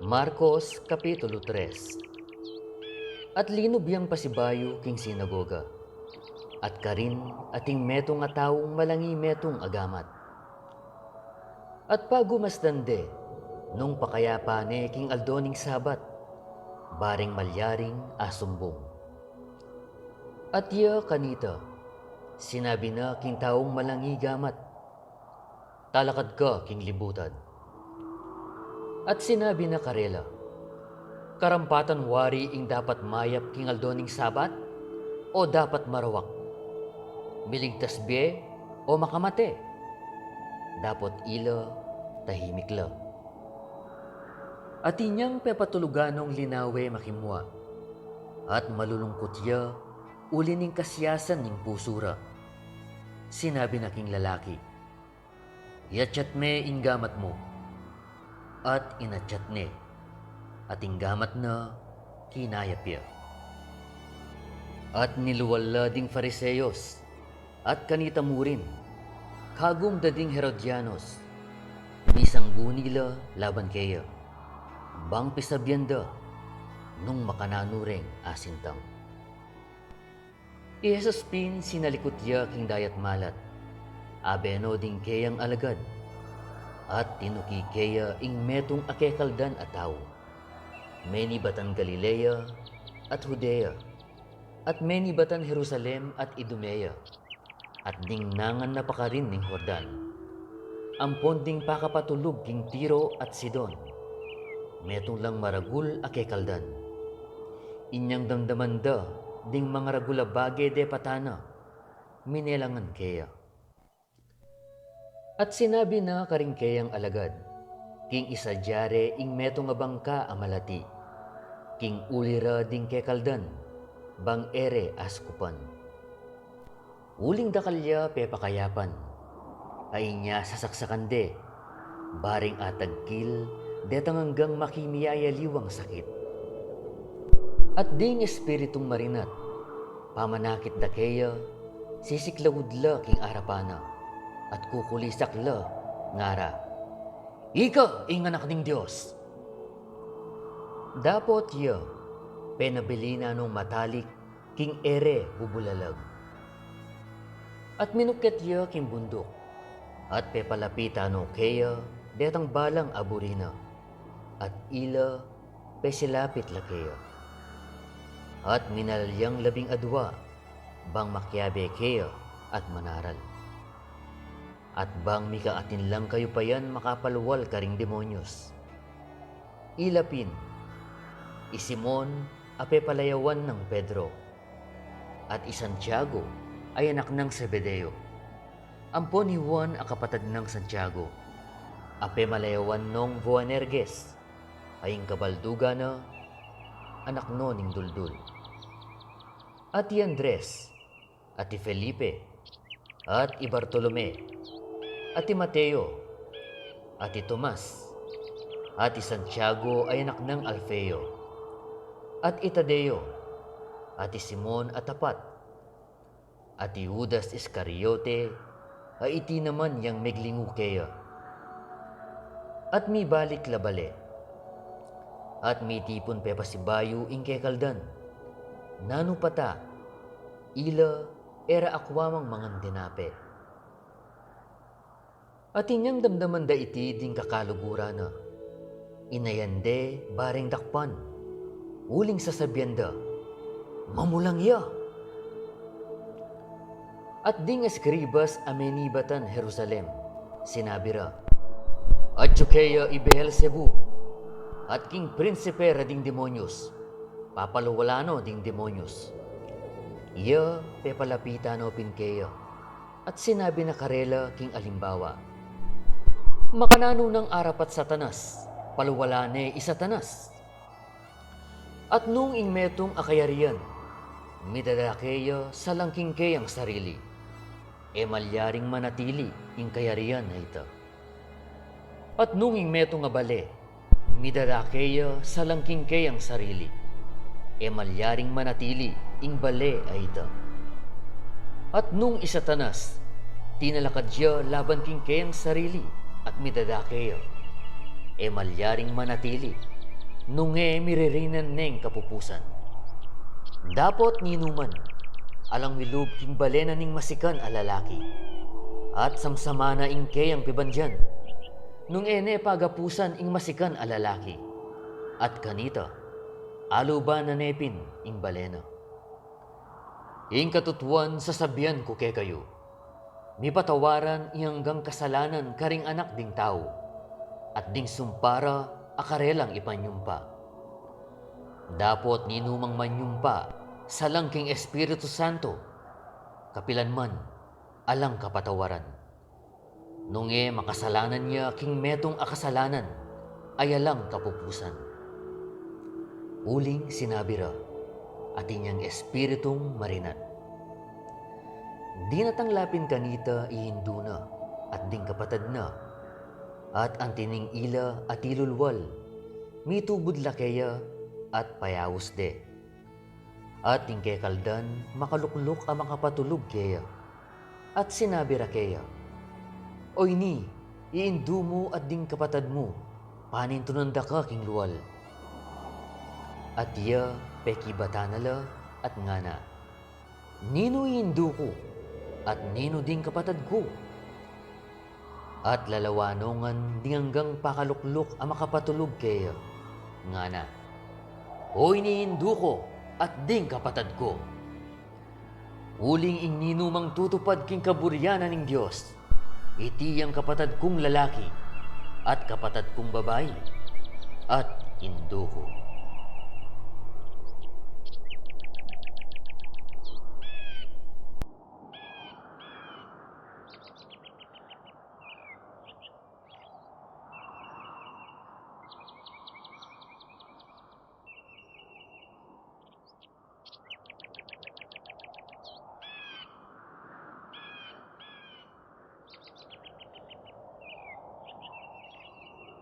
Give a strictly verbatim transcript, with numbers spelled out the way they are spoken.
Marcos Kapitulo tres. At linub yang pasibayu king sinagoga, at karin ating metung a taung malangi metung a gamat. At pagumasdan de, nung pakayapan ne king aldo ning Sabat, bareng malyaring asumbung. At ya kanita, sinabi na king taung malangi gamat, "Talakad ka king libutan." At sinabi na karela, "Karampatan wari ing dapat mayap king aldo ning Sabat, o dapat marawak? Miligtas bie o makamate?" Dapot ila tahimik la. Atin yang pepatulugan nong linawe makimua, at malulungkut ya uli ning kasiasan ning pusu ra. Sinabi na king lalaki, "Iatyat me ing gamat mu." At inatyat ne, at ing gamat na kinayap ya. At nilual la ding Fariseos, at kanita mu rin, kagum da ding Herodianos, misangguni la laban keya, bang pisabian da nung makananu reng asintang. I Jesus pin sinalikut ya king dayat malat, abe no ding keyang alagad, at tinuki keya ing metung a kekaldan a tau, menibatan Galilea at Judea, at menibatan Jerusalem at Idumea, at ding nangan na pakarin ning Jordan, ampon ding pakapatulug king Tiro at Sidon. Metung lang maragul a kekaldan. Inyang damdaman da ding mangaragul a bage depatan na, minelangan keya. At sinabi na karing keyang alagad, king isadia re ing metung a bangka a malati, king uli ra ding kekaldan, bang e re askupan. Uling dakal ya pepakayapan, a inya sasaksakan de, bareng atagkil detang anggang makimiyayaliwang sakit. At ding espiritung marinat, pamanakit da keya, sisiklaud la king arapan na, at kukulisak la, ngara, "Ika ing Anak ning Dios!" Dapot ya, penabilin na nong matalik king e re bubulalag. At minukit ya king bunduk, at pepalapitan no keya detang balang aburi na, at ila pesilapit la keya. At minalal yang labing adua, bang makiabe keya at manaral. At bang mikaatin lang kayupayan makapalual karing demonyos. Ila pin, i Simon a pepalayawan nang Pedro, at i Santiago a anak nang Zebedeo, ampon i Juan a kapatad nang Santiago, a pemalayawan nong Boanerges, a ing kabaldugan na, anak no ning duldul. At i Andres, at i Felipe, at i Bartolome, at i Mateo, at i Tomas, at i Santiago a anak nang Alfeo, at i Tadeo, at i Simon a tapat, at i Judas Iscariote, a iti naman yang meglingu keya. At mibalik la bale, at mitipun pepasibayu ing kekaldan, nanu pa ta, ila e ra akua mang mangan tinape. At inyang damdaman da iti ding kakaluguran na, inayan de bareng dakpan, uling sasabian da, "Mamulang ya!" At ding eskribas a menibatan Jerusalem, sinabi ra, "Atyu keya i Beelzebub, at king prinsipe ra ding demonyos, papalualan no ding demonyos." Ya pepalapitan no pin keya, at sinabi na karela king alimbawa, "Makananu nang arapat Satanas, palualan ne i Satanas? At nung ing metung a kayarian, midadake ya salang king keyang sarili, e malyaring manatili ing kayarian a ita. At nung ing metung a bale, midadake ya salang king keyang sarili, e malyaring manatili ing bale a ita. At nung i Satanas, Pinalakad ya laban king keyang sarili at midadake ya. E malyaring manatili, nung e miririnan neng kapupusan. Dapot ninuman, alang milub king balena ning masikan a lalaki, at samsama na ing keyang pibandian, nung e ne pagapusan ing masikan a lalaki, at kanita, aluban na ne pin ing balena. Ing katutuan sasabian ku kekayu, mipatawaran ing anggang kasalanan karing anak ding tau, at ding sumpa ra a karelang ipanyumpa. Dapot ninumang manyumpa salang king Espiritu Santo, kapilan man, alang kapatawaran, nung e makasalanan ya king metung a kasalanan a alang kapupusan. Uling sinabi ra, atin yang Espiritung marinat. Dinatang la pin kanita i indu na at ding kapatad na, at anti ning ila a tilulwal, mitubud la keya at payaus de. At ing kekaldan makalukluk a makapatulug keya, at sinabi ra keya, "Oyni, i indu mu at ding kapatad mu, panintunan da ka king lual." At iya pekibatan na la at ngana, "Ninu i indu ku, at ninu ding kapatad ku?" At lalawanongan ding anggang pakalukluk a makapatulug keya, ngana, "Oyni i indu ku at ding kapatad ku." Uling ing ninumang tutupad king kaburian ning Dios, iti yang kapatad kung lalaki, at kapatad kung babai, at indu ku.